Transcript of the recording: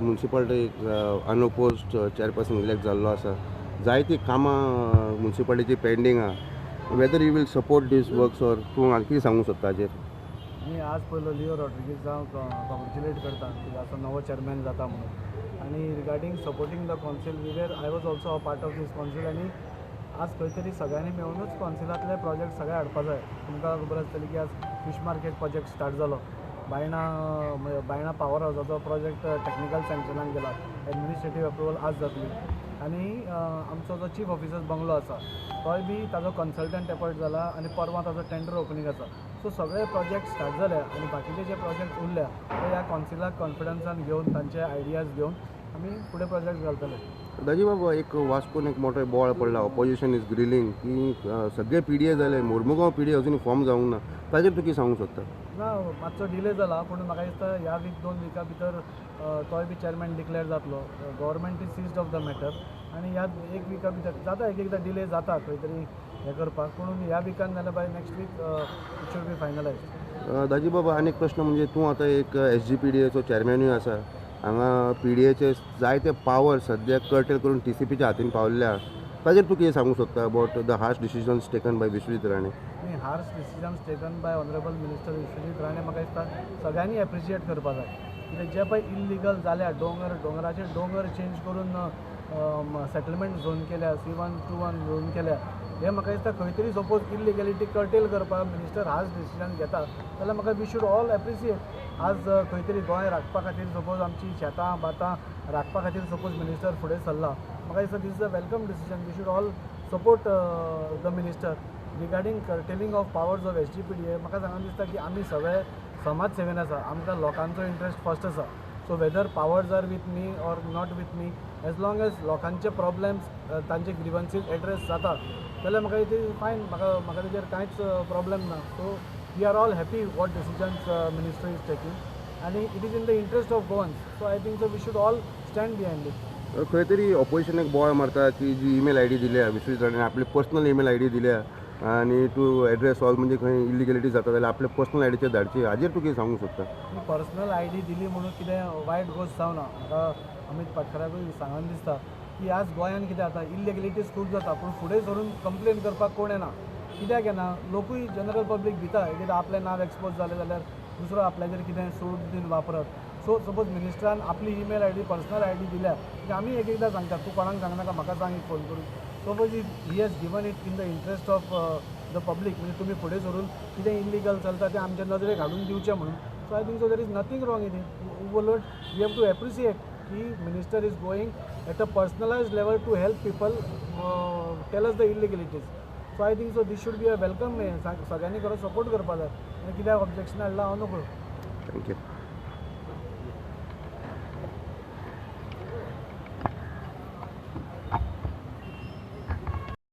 Municipality अनओपोज्ड chairperson elect जाल्लो आसा. जायतीं कामां म्युन्सिपाल्टीची पेंडींग आहा. Whether you will support these works or तूं आनी कितें सांगूंक सोदता हाजेर? मी आज पयलो लिओ रॉड्रिगीज हांव कॉंग्रेच्युलेट करता कित्याक असो नवो चेअरमॅन जाता म्हणून. आनी regarding supporting the council, we were I was also a part of this council आनी आज खंय तरी सगळ्यांनी मेळुनूच कौन्सिलांतले प्रोजेक्ट सगळे हाडपा जाय. तुमकां खबर आसतली की आज फीश मार्केट प्रोजेक्ट स्टार्ट जालो, बायणा बायणा पावर हावजाचो प्रोजेक्ट टॅक्निकल सँक्शनाक गेला, एडमिनिस्ट्रेटीव अप्रुवल आज जातली. आनी आमचो जो चीफ ऑफिसर बंगलो आसा तोय बी ताजो कन्सल्टंट एपॉयंट जाला आनी परवां ताजो टेंडर ओपनींग आसा. सो सगळे प्रोजेक्ट स्टार्ट जाले आनी बाकीचे जे प्रोजेक्ट उरल्या ते ह्या कौन्सिलाक कॉन्फिडन्सान घेवन तांचे आयडियाज घेवन आमी फुडें प्रोजेक्ट घालतले. दाजी बाबू, एक वास्कोन एक मोठो बोवाळ पडला, ऑपोजिशन is grilling की सगळे पी डी ए जाले, मोर्मुगांव पी डी ए अजून फॉर्म जावंक ना. ताजेर तूं कितें सांगूंक सोदता? ना, मातसो डिले जाला, पूण म्हाका दिसता ह्या वीक 2 विका भितर तोय बी चेअरमॅन डिक्लेअर जातलो. Government is seized of the matter आनी ह्या एक विका भितर जाता. एक एकदां डिले जाता खंय तरी हें करपाक, पूण ह्या विकान जाल्यार by next week it should be finalized. दाजी बाबा, आनी एक प्रश्न म्हणजे तूं आतां एक S G P D echo चॅरमॅनूय आसा. हांगा पी डी एचे जायते पावर सद्याक कर्टेल करून टी सी पीच्या हातीन पावल्ले आहा. ताजेर तूं कितें सांगूंक सोदता about the harsh decisions taken by Vishwajit Rane? आनी harsh decisions taken by honourable minister Vishwajit Rane म्हाका दिसता सगळ्यांनी एप्रिशिएट करपा जाय, कित्याक जे पळय इल्लिगल जाल्या, दोंगर दोंगराचे दोंगर चेंज करून सेटलमेंट झोन केल्या, C 1 2 1 zone केल्या, हे म्हाका दिसता खंय तरी सपोज इल्लिगेलिटी कर्टेल करपाक मिनिस्टर हार्श डिसिजन घेता जाल्यार म्हाका we should all appreciate. आज खंय तरी गोंय राखपा खातीर, सपोज आमची शेतां भातां राखपा खातीर सपोज मिनिस्टर फुडें सरला, म्हाका दिसता this is a welcome decision. We should all support the minister. Regarding curtailing of powers of SGPDA, म्हाका सांगून दिसता की आमी सगळे समाज सेवेन आसा, आमकां लोकांचो इंट्रस्ट फर्स्ट आसा. So whether powers are with me or not with me, as long as लोकांचे प्रॉब्लेम्स, तांचे ग्रिवन्सीज एड्रेस जाता जाल्यार म्हाका it is fine. म्हाका तेजेर कांयच प्रॉब्लेम ना. So we are all happy what decisions minister is taking आनी it is in the interest of Goans, so I think so we should all stand behind it. खंय तरी ऑपोजिशनाक बोवाळ मारता की जी ईमेल I D दिल्या विश्वजीत राणेन, आपली पर्सनल ईमेल I D दिल्या आनी टू एड्रेस ऑल, म्हणजे खंय इलिगलिटी जाता जाल्यार आपल्या पर्सनल I डीचेर धाडची. हाजेर तूं कितें सांगूंक सोदता? पर्सनल I D दिली म्हणून कितें वायट गोश्ट जावना. म्हाका अमीत पाटकराकूय सांगन दिसता की आज गोंयान कितें जाता, इल्लिगलिटीज खूब जाता, पूण फुडें सरून कंप्लेन करपाक कोण येना. कित्याक येना? लोकूय, जनरल पब्लीक भिता, कित्याक आपलें नांव एक्सपोज जालें जाल्यार दुसरो आपल्याचेर कितें सूट बीन वापरत. सो सपोज मिनिस्टरान आपली email ID, personal ID दिल्या, म्हणजे आमी एक एकदां सांगता, तूं कोणाक सांगनाका, म्हाका सांग एक फोन करून. Suppose if he has given it in the interest of the public, म्हणजे तुमी फुडें सरून कितें इल्लिगल चलता तें आमच्या नदरेक हाडून दिवचें म्हणून, so I think so there is nothing wrong in it. उलट we have to appreciate की minister is going at a personalized level to help people, tell us the illegalities. So I think so this should be a welcome. सगळ्यांनी खरो support करपा जाय आनी कित्याक objection हाडलां हांव नकळो. Thank you.